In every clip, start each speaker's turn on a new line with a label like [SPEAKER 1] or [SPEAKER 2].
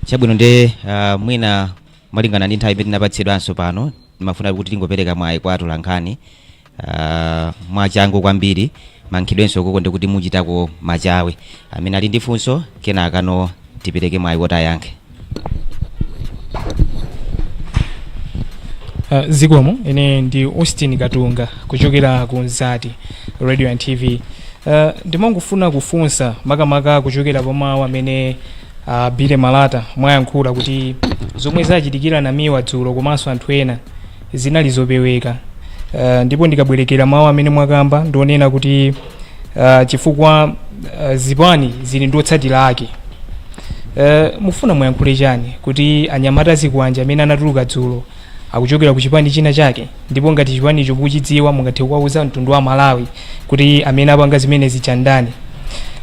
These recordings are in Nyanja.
[SPEAKER 1] Chabwino, nde mwina malingana ndi nthawi imene tinapatsidwanso pano, timafuna kuti tingopereka mwayi kwa atolankhani mwachangu kwambiri, mankhidwenso koko ndikuti muchitako machawe amene ali ndi funso, kenakano tipereke mwayi woti ayankhe.
[SPEAKER 2] Zikomo. Ine ndi Austin Katunga kuchokera ku Nzati Radio and TV. Ndimangofuna kufunsa makamaka kuchokera pamawu amene Billy Malata mwayankhula kuti zomwe zachitikira Namiwa dzulo komanso anthu ena zinali zopeweka. Ndipo ndikabwerekera mawu amene mwakamba ndionena kuti chifukwa zipani zili ndi otsatira ake, mufuna muyankhule chani kuti anyamata zikwanje amene anatuluka dzulo akuchokera ku chipani china chake, ndipo ngati chipanicho mukuchidziwa, mungathe kuwauza mtundu wa Malawi kuti amene apanga zimenezi chandani?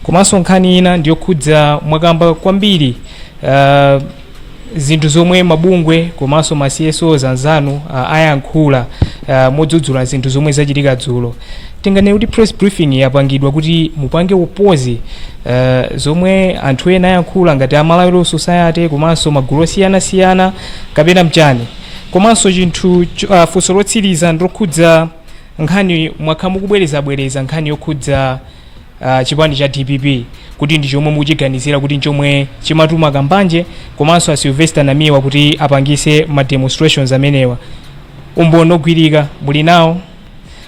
[SPEAKER 2] Komanso nkhani ina ndiyokhudza mwakamba kwambiri zinthu zomwe mabungwe komanso ma CSOs anzanu ayankhula modzudzula zinthu zomwe zachitika dzulo. Tinganene kuti press briefing yapangidwa kuti mupange oppose zomwe anthu ena ayankhula ngati a Malawi Law Society komanso magulu osiyanasiyana, kapena mchani? Komanso chinthu funso lotsiriza ndilokhudza nkhani mwakhala mukubwerezabwereza, nkhani yokhudza chipani cha DPP kuti ndi chomwe mukuchiganizira kuti nchomwe chimatuma Kambanje komanso a Sylvester Namiwa kuti apangise ma demonstrations amenewa. Umboni ogwirika muli nawo?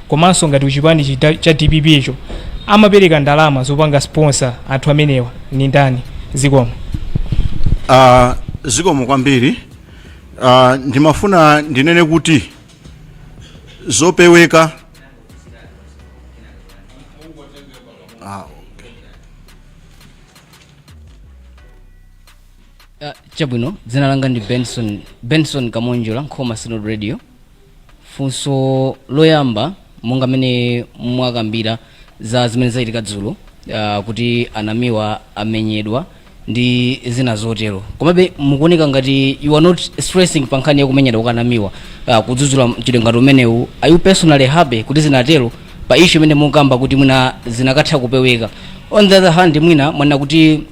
[SPEAKER 2] Komanso ngati kuchipani cha DPP icho amapereka ndalama zopanga sponsor anthu amenewa ni ndani? Zikomo.
[SPEAKER 3] Zikomo kwambiri. Ndimafuna ndinene kuti zopeweka okay.
[SPEAKER 4] Chabwino, dzina langa ndi Benson Kamonjola, Nkhoma Synod Radio. Funso loyamba, monga mmene mwakambira za zimene zachitika dzulo, kuti anamiwa amenyedwa ndi zina zotero, komabe mukuoneka ngati you are not stressing pa nkhani yakumenyedwa kwa anamiwa, kudzudzula mchitidwe ngati umenewu. Are you personally happy kuti zinatero pa issue imene mukamba kuti mwina zinakatha kupeweka? On the other hand, mwina mwanena kuti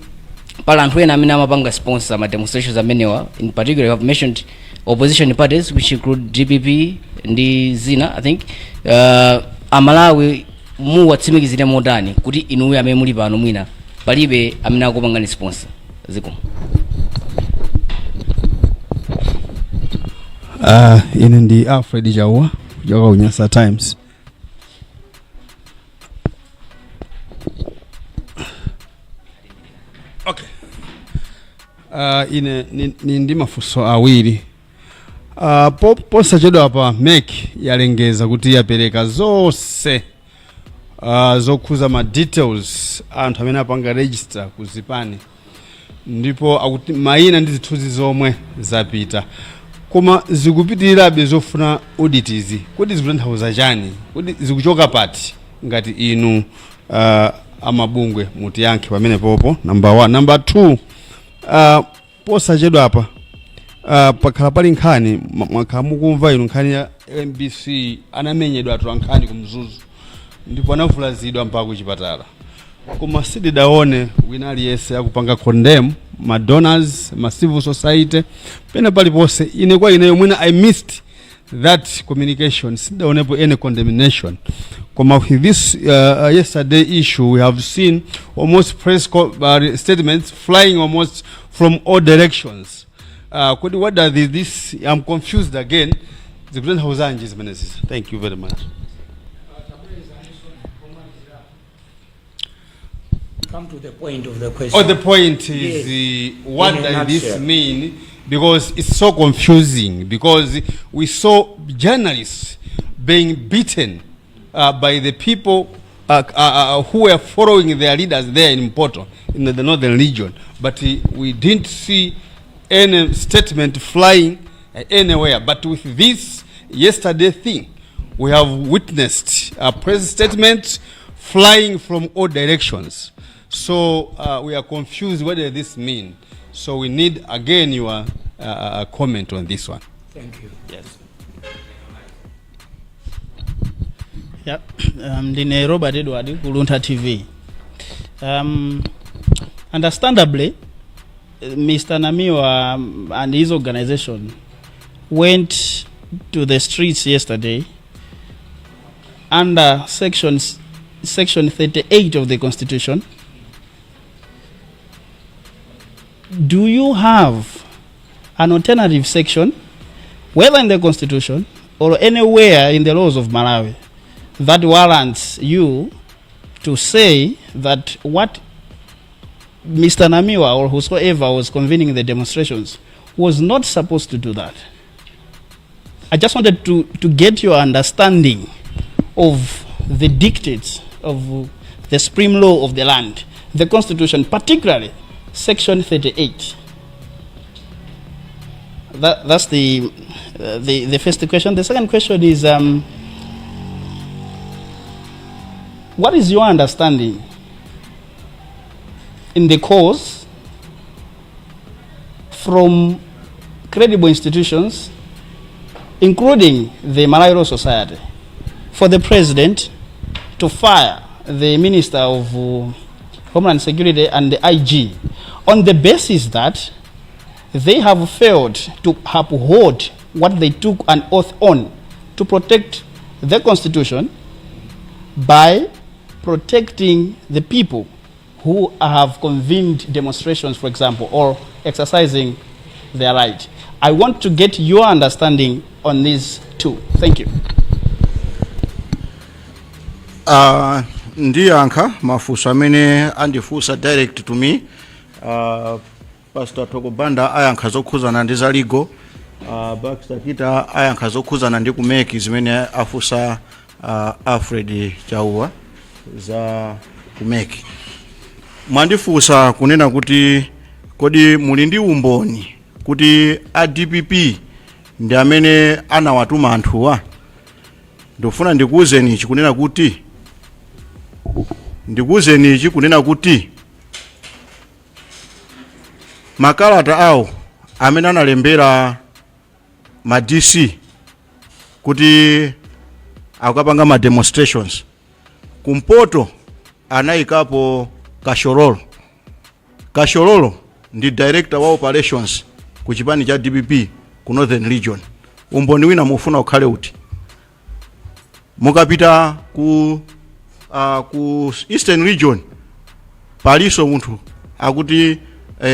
[SPEAKER 4] pali anthu ena amene amapanga sponsor ma demonstrations amenewa. In particular, you have mentioned opposition parties, which include DPP ndi zina, I think. Amalawi muwatsimikizire motani kuti inuyo amene muli pano mwina palibe amene akupangani sponsor? Zikomo.
[SPEAKER 5] Ine ndi Alfred Chauwa kuchoka ku Nyasa Times. Okay. Ine ni ndi mafunso awiri. Posachedwa pa MEC yalengeza kuti yapereka zonse zokhuza ma details anthu amene apanga register ku zipani, ndipo akuti mayina ndi zithunzi zomwe zapita, koma zikupitirirabe zofuna audit izi. Kodi zikutanthauza chani? Kodi zikuchoka pati? Ngati inu amabungwe mutiyankhe pamene popo, number one. Number two, posachedwa apa pakhala pali nkhani, mwakhala mukumva inu nkhani ya MBC, anamenyedwa atola nkhani ku Mzuzu ndipo anavulazidwa mpaka kuchipatala, koma sitidaone wina aliyense akupanga condemn, ma donors, ma civil society, pena paliponse. Ine kwa ineyo mwina I missed that communication, sidaonepo any condemnation. Koma with this yesterday issue, we have seen almost press statements flying almost from all directions. Kodi what does this, I'm confused again, zikutanthauzanji zimenezi? Thank you very much.
[SPEAKER 6] Come to the point of the question.
[SPEAKER 5] Oh, the point is what
[SPEAKER 6] In a
[SPEAKER 5] does this
[SPEAKER 6] nutshell.
[SPEAKER 5] mean? Because it's so confusing. Because we saw journalists being beaten by the people who were following their leaders there in Mpoto, in the northern region. But we didn't see any statement flying anywhere. But with this yesterday thing, we have witnessed a press statement flying from all directions. So we are confused. What does this mean? So we need again your comment on this one.
[SPEAKER 6] Thank you.
[SPEAKER 5] Yes.
[SPEAKER 7] Yeah. Ndine Robert Edward ku Luntha TV. Understandably, Mr. Namiwa and his organization went to the streets yesterday under section 38 of the Constitution, do you have an alternative section, whether in the Constitution or anywhere in the laws of Malawi, that warrants you to say that what Mr. Namiwa or whosoever was convening the demonstrations was not supposed to do that? I just wanted to get your understanding of the dictates of the supreme law of the land, the Constitution, particularly Section 38. That's the first question. The second question is what is your understanding in the cause from credible institutions, including the Malawi Law Society, for the president to fire the Minister of Homeland Security and the IG on the basis that they have failed to uphold what they took an oath on, to protect the Constitution by protecting the people who have convened demonstrations, for example, or exercising their right? I want to get your understanding on these two. Thank you.
[SPEAKER 3] Ndiyankha mafunso amene andifunsa direct to me. Pastor Thoko Banda ayankha zokhuzana ndi za legal. Baxter Kita ayankha zokhuzana ndi ku MEC zimene afunsa Alfred Chauwa za ku MEC. Mwandifunsa kunena kuti kodi muli ndi umboni kuti a DPP ndi amene anawatuma anthuwa? Ndikufuna ndikuwuzeni ichi kunena kuti, ndikuwuzeni ichi kunena kuti makalata awo amene analembera ma DC kuti akapanga ma demonstrations kumpoto, anayikapo Kashorolo. Kashorolo ndi director wa operations ku chipani cha DPP ku Northern Region. Umboni wina mufuna ukhale uti? Mukapita ku Eastern Region, paliso munthu akuti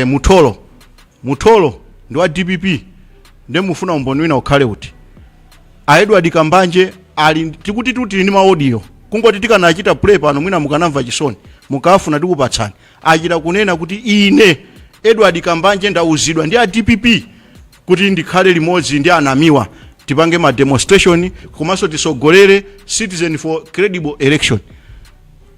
[SPEAKER 3] Mutholo. Mutholo ndi wa DPP. Ndiye mufuna umboni wina ukhale uti? A Edward Kambanje ali tikuti tili ndi ma audio, kungoti tikanachita play pano mwina mukanamva chisoni. Mukafuna tikupatsani. Achita kunena kuti ine Edward Kambanje ndauzidwa ndi a DPP kuti ndikhale limodzi ndi anamiwa, tipange ma demonstration komanso tisogolere Citizen for Credible Election.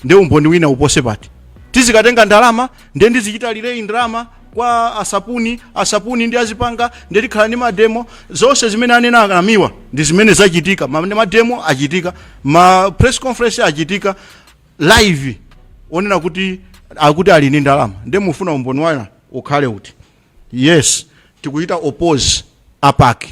[SPEAKER 3] Ndiye umboni wina upose pati? Tizikatenga ndalama, ndiye ndizichita relay ndalama kwa asapuni, asapuni ndi azipanga, ndiye tikhala ndi ma demo. Zonse zimene anena anamiwa ndi zimene zachitika. Ma demo achitika, ma press conference achitika live, onena kuti akuti ali ndi ndalama. Ndiye mufuna umboni wina ukhale uti? Yes, tikuchita oppose a PAC,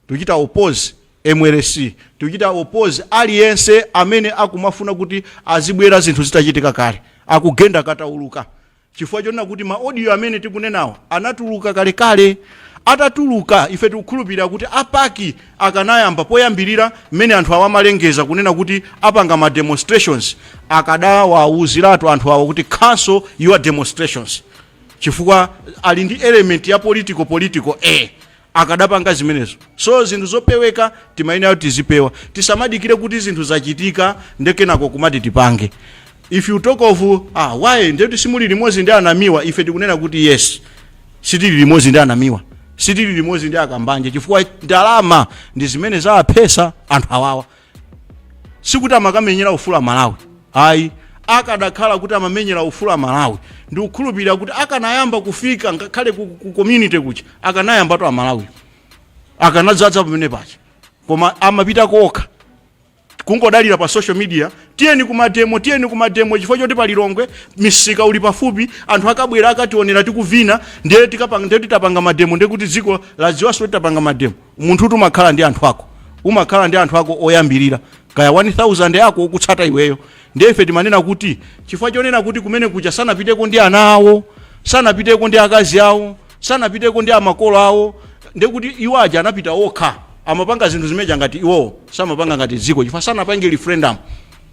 [SPEAKER 3] tikuchita oppose MLC, tikuchita oppose aliyense amene akumafuna kuti azibwera zinthu zitachitika kale, akugenda katauluka, chifukwa chonena kuti ma audio amene tikunenawo anatuluka kalekale. Atatuluka, ife tikukhulupirira kuti a PAC akanayamba poyambirira mmene anthu awo amalengeza kunena kuti apanga ma demonstrations, akadawawuziratu anthu awo kuti cancel your demonstrations, chifukwa ali ndi element ya political a akadapanga zimenezo. So zinthu zopeweka timayenera kuti tizipewa, tisamadikire kuti zinthu zachitika ndekenako kumati tipange. If you talk of why ndekuti simuli limodzi ndi anamiwa, ife tikunena kuti yes, sitili limodzi ndi anamiwa, sitili limodzi ndi akambanje, chifukwa ndalama ndi zimene zawaphesa anthu awawa. Sikuti amakamenyera ufulu Malawi, ayi. Akadakhala kuti amamenyera ufulu Malawi, ndikukhulupirira kuti akanayamba kufika ngakhale ku community kucha, akanayambatu Amalawi akanadzadza pamene pacha, koma amapita kokha kungodalira pa social media, tiyeni kuma demo, tiyeni kuma demo, chifukwa choti palilongwe misika uli pafupi, anthu akabwera akationera tikuvina, ndiye tikapanga, ndiye titapanga ma demo, ndiye kuti dziko ladziwanso kuti tapanga ma demo. Munthu umakhala ndi anthu ako, umakhala ndi anthu ako oyambirira, kaya 1000 yako ukutsata iweyo. Ndiye ife timanena kuti chifukwa chonena kuti kumene kuja sanapiteko ndi ana awo, sanapiteko ndi akazi awo, sanapiteko ndi ana awo, Sanapiteko ndi amakolo awo. Ndekuti iwo aja anapita okha, amapanga zinthu zimeja ngati iwowo, samapanga ngati dziko, chifukwa sanapange referendum.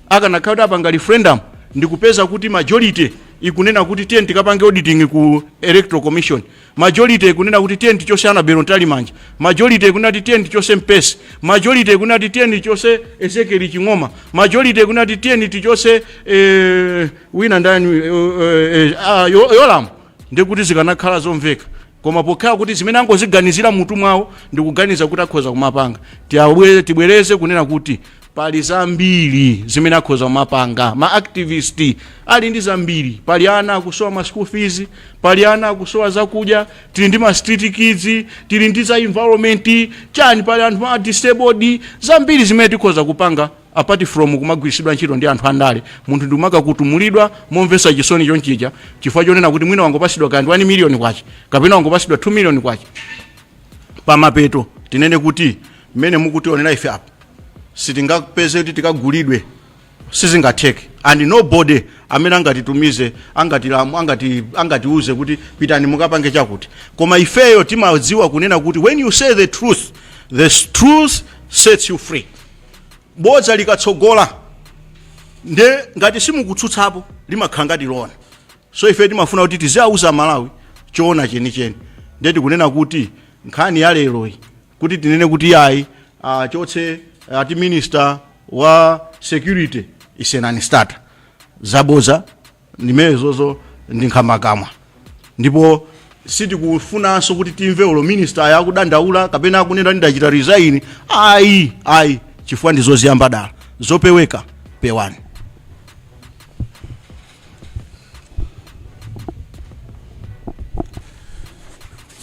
[SPEAKER 3] Akanakhala kuti apanga referendum ndikupeza kuti majority ikunena kuti tiye tikapange auditing ku Electoral Commission, majority ikunena kuti tiye tichose Annabel Mtalimanja, majority ikunena kuti tiye tichose Mpesi, majority ikunena kuti tiye tichose Ezekiel Ching'oma, majority ikunena kuti tiye tichose wina ndani, Yolamu, ndikuti zikanakhala zomveka. Koma pokhala kuti zimene angoziganizira mutu mwawo, ndikuganiza kuti akhoza kumapanga, tibwereze kunena kuti pali zambiri zimene akhoza kumapanga. Ma activist ali ndi zambiri. Pali ana akusowa ma school fees, pali ana akusowa zakudya, tili ndi ma street kids, tili ndi za environment chani, pali anthu a disabled, zambiri zimene tikhoza kupanga apart from kumagwiritsidwa ntchito ndi anthu andale. Munthu ndi umakakutumulidwa momvetsa chisoni chonchija chifukwa chonena kuti mwina wangopasidwa kandi 1 million kwacha kapena wangopasidwa 2 million kwacha. Pamapeto tinene kuti mmene mukutionera ife apa, sitingapeze kuti tikagulidwe, sizingatheke, and nobody amene angatitumize, angatilamu, angatiuze kuti pitani mukapange chakuti. Koma ifeyo timadziwa kunena kuti when you say the truth, the truth sets you free. Bodza likatsogola, nde ngati simukutsutsapo, limakhala ngati lona. So ife timafuna kuti tiziauza Malawi choona chenicheni. Nde tikunena kuti nkhani ya leroyi, kuti tinene kuti yayi, achotse ati minister wa security, is a non-starter. Zaboza ndimenezozo, ndi nkhamakamwa. Ndipo sitikufunanso kuti timve ulo minister akudandaula kapena akunena ndachita resign. Ayi, ayi, chifukwa ndizoziyamba dala, zopeweka pewani.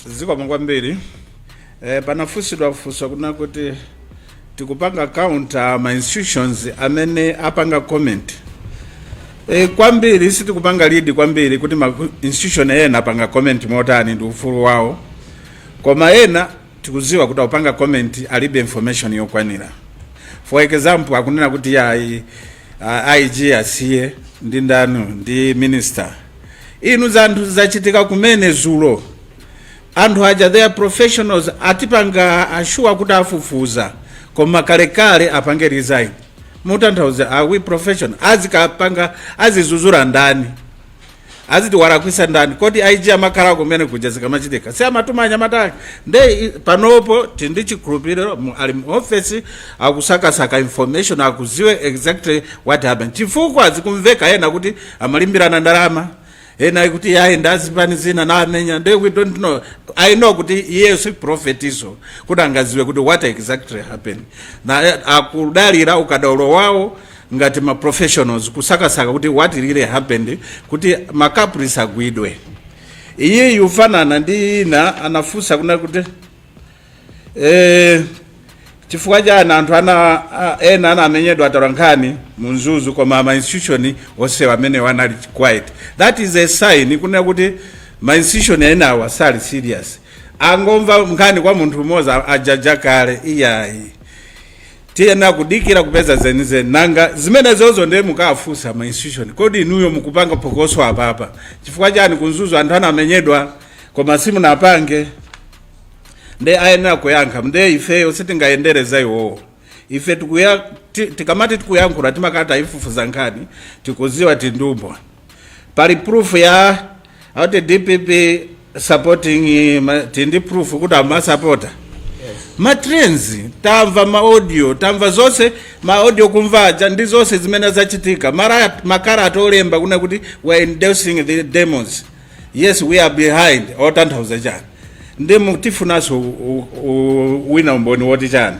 [SPEAKER 8] Zikomo kwambiri. Panafunsidwa funso kuna kuti tikupanga counter ma institutions amene apanga comment. Kwambiri sitikupanga lead kwambiri kuti ma institution ena apanga comment motani, ndi ufulu wawo, koma ena tikuziwa kuti akupanga comment alibe information yokwanira. For example, akunena kuti yayi, IG asiye ndi ndanu ndi minister. Inu, zanthu zachitika kumene zulo. Anthu aja, they are professionals, atipanga assure kuti afufuza, koma kalekale apange resign. Mutanthauza, are we professional? Azikapanga azizuzura ndani? Aziti walakwisa ndani? Kodi IG amakhala kumene kuja zikamachitika? Si amatuma anyamata ake? Nde panopo tindi chikhulupiriro ali mu office akusakasaka information, akuziwe exactly what happened, chifukwa zikumveka ena kuti amalimbirana ndalama, ena kuti yayi, ndazipani zina namenya. Nde we don't know. I know kuti iye si prophet iso kuti angaziwe kuti what exactly happened, na akudalira ukadaulo wawo ngati ma professionals kusakasaka kuti what really happened, kuti ma culprits agwidwe. Iyi yufanana ndi ina anafunsa kuna kuti chifukwa chani anthu ena anamenyedwa atolankhani mu Mzuzu, koma ma institution onsewa amene anali quiet. That is a sign kunena kuti ma institution enawa sali serious, angomva nkhani kwa munthu umodzi ajaja kale. Iyayi, tiyena kudikira kupeza zenizeni. Nanga zimenezozo ndiye mukafunsa ma institution, kodi inuyo mukupanga phokoso apapa chifukwa chani? Ku Mzuzu anthu anamenyedwa koma simunapange. Nde ayenera kuyankha. Nde ifeyo sitingayendereza iwowo. Ife tikamati tikuyankhula, timakati ayifufuza nkhani, tikuziwa tindumbwa. Pali proof ya auti DPP supporting, tindi proof kuti amasapota ma trends. Tamva ma audio, tamva zonse, ma audio kumvaja ndi zonse zimene zachitika. Makarata olemba kuna kuti we are endorsing the demos, yes, we are behind, otanthauza chani? Ndi tifunanso wina umboni woti chani?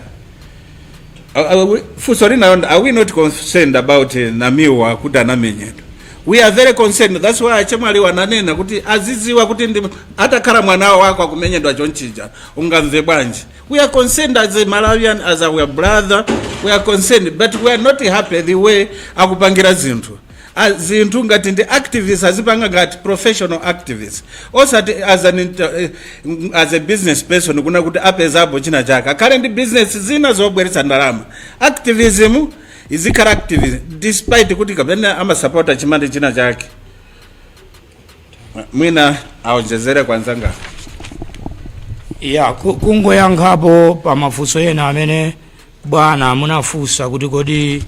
[SPEAKER 8] Funso lina, are we not concerned about Namiwa kuti anamenyedwa? We are very concerned. That's why achemwali wananena kuti aziziwa kuti ndi atakhala mwana wako akumenyedwa chonchija, ungamve bwanji? We are concerned as a Malawian, as our brother, we are concerned, but we are not happy the way akupangira zinthu. Zinthu ngati ndi activist, azipanga ngati professional activist, osati as a business person, kuna kuti apezapo china chake, akhale ndi business zina zobweretsa ndalama. Activism izikhala activism, despite kuti kapena amasapota chimande china chake. Mwina aonjezere kwanzanga.
[SPEAKER 6] Ya, kungoyankhapo pa mafunso ena amene bwana munafunsa kuti kodi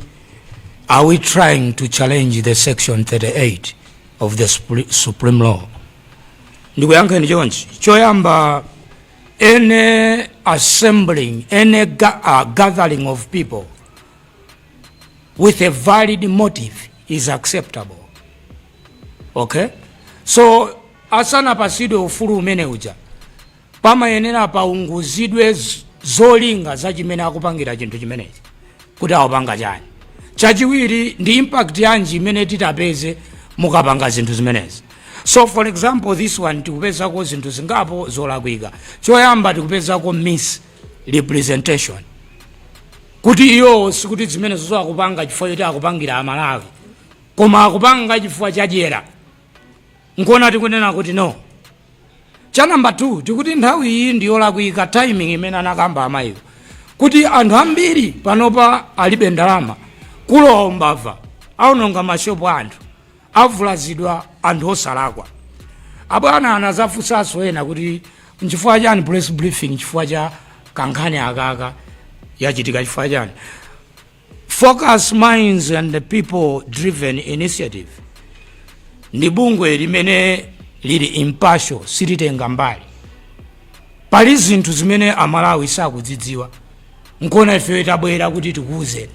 [SPEAKER 6] are we trying to challenge the section 38 of the supreme law? Ndikuyankheni chonchi. Choyamba, any assembling, any gathering of people with a valid motive is acceptable, okay? So asanapasidwe ufulu umene uja, pamayenera paunguzidwe zolinga za chimene akupangira chinthu chimenechi, kuti akupanga chani. Chachiwiri, ndi impact yanji imene titapeze mukapanga zinthu zimenezi? So for example, this one, tikupezako zinthu zingapo zolakwika. Choyamba, tikupezako misrepresentation, kuti iwo sikuti zimenezo akupanga chifukwa choti akupangira Amalawi, koma akupanga chifukwa chadyera. Nkuona tikunena kuti no. Cha number 2, tikuti nthawi iyi ndiyolakwika, timing imene anakamba amayiwo, kuti anthu ambiri panopa alibe ndalama, kulowa umbava, aononga mashopu, anthu avulazidwa, anthu osalakwa. Abwana anazafunsanso ena kuti nchifukwa chani press briefing, chifukwa cha kankhani akaka yachitika chifukwa chani? Focus Minds and the People Driven Initiative ndi bungwe limene lili impartial, silitenga mbali. Pali zinthu zimene Amalawi sakudzidziwa, nkuona ife tabwera kuti tikuwuzeni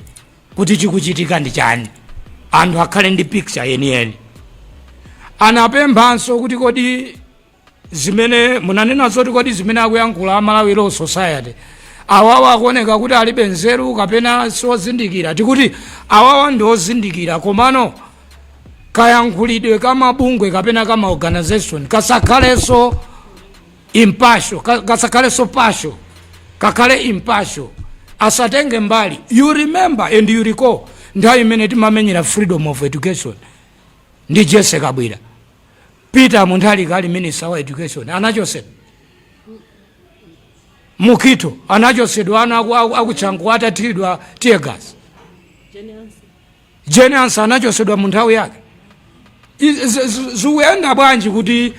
[SPEAKER 6] kuti chikuchitika ndi chani, anthu akhale ndi picture yeniyeni. Anapemphanso kuti kodi zimene munanena zoti kodi zimene akuyankhula Amalawi Law Society, awawa akuoneka kuti alibe nzeru kapena siozindikira? Tikuti awawa ndi ozindikira, komano kayankhulidwe kamabungwe kapena kama organization kasakhalenso impartial, kasakhalenso partial, kakhale impartial, asatenge mbali. You remember and you recall nthawi imene timamenyera freedom of education ndi Jesse Kabwira, Peter Mutharika ali minister wa education, anachosedwa. Mukito anachosedwa, ana akuchangu atathiridwa tear gas. Jane Ansah anachosedwa mu nthawi yake. Zikuyenda bwanji kuti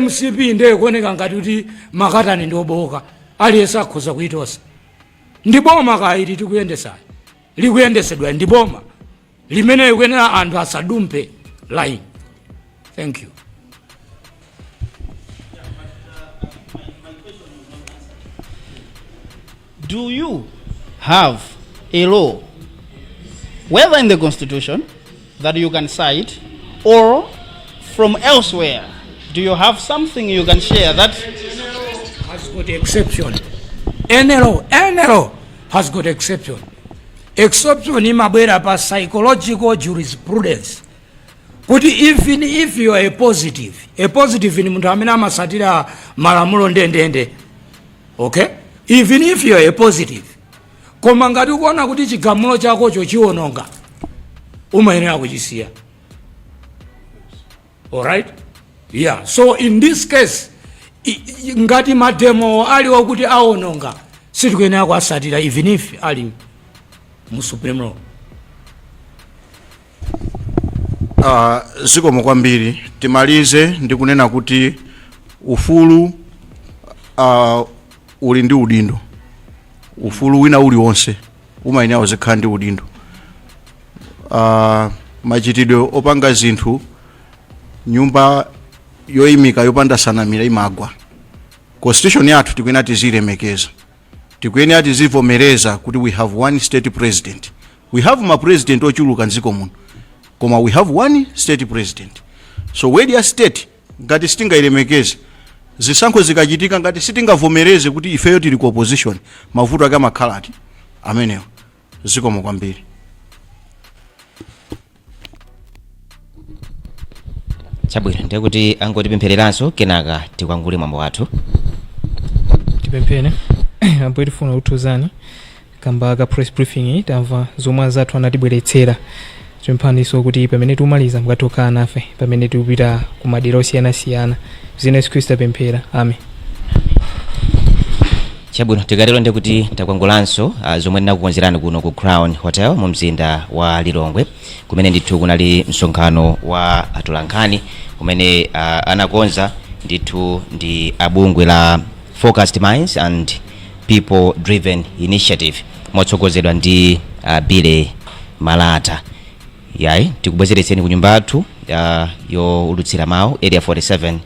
[SPEAKER 6] MCP ndiye kuoneka ngati kuti makatani ndi oboka, aliyense akhoza kuitosa? Ndi boma kaili tikuyendesani, likuyendesedwa ndi boma limene likuyenera anthu asadumpe line. Thank you.
[SPEAKER 7] Do you have a law, whether in the constitution that you can cite or from elsewhere? Do you have something you can share that
[SPEAKER 6] Has got exception. Any law, any law has got exception. Exception imabwera pa psychological jurisprudence, kuti even if you are a positive, a positive ni munthu amene amasatira malamulo ndendende, okay? Even if you are a positive, koma ngati ukuona kuti chigamulo chakocho chiwononga, umayenera kuchisiya, alright? Yeah, so in this case, ngati mademo ali okuti awononga, sitikuyenera kuasatira even if ali mu supreme law.
[SPEAKER 3] Zikomo kwambiri. Timalize ndi kunena kuti ufulu uli ndi udindo. Ufulu wina uliwonse umayenera uzikhala ndi udindo. Machitidwe opanga zinthu, nyumba yoyimika yopanda sanamira imagwa. Constitution yathu tikuyenera tizilemekeza, tikuyenera tizivomereza kuti we have one state president. We have ma president ochuluka mdziko muno, koma we have one state president. So word ya state ngati sitingayilemekeze, zisankho zikachitika, ngati sitingavomereze kuti ifeyo tili ku opposition, mavuto ake amakhala ati amenewo. Zikomo kwambiri.
[SPEAKER 1] Chabwino, ndiye kuti angotipemphereranso, kenaka tikwangule mwambo wathu.
[SPEAKER 2] Tipemphere. Ambuye, tifuna kuthokozani kamba ka press briefing iyi. Tamva zomwe anzathu anatibweretsera. Tipemphaninso kuti pamene tikumaliza mukathe kukhala nafe pamene tikupita ku madera osiyanasiyana. Zina Yesu Khristu apemphera, amen.
[SPEAKER 1] Chabwino, tikatero ndiye kuti takwangulanso zomwe tinakukonzerani kuno ku Crown Hotel mu mzinda wa Lilongwe, kumene ndithu kunali msonkhano wa atolankhani umene anakonza ndithu ndi abungwe la Focused Minds and People Driven Initiative, motsogozedwa ndi Billy Malata. Yayi, tikubwezeretseni ku nyumba yathu yowulutsira mawu, Area 47.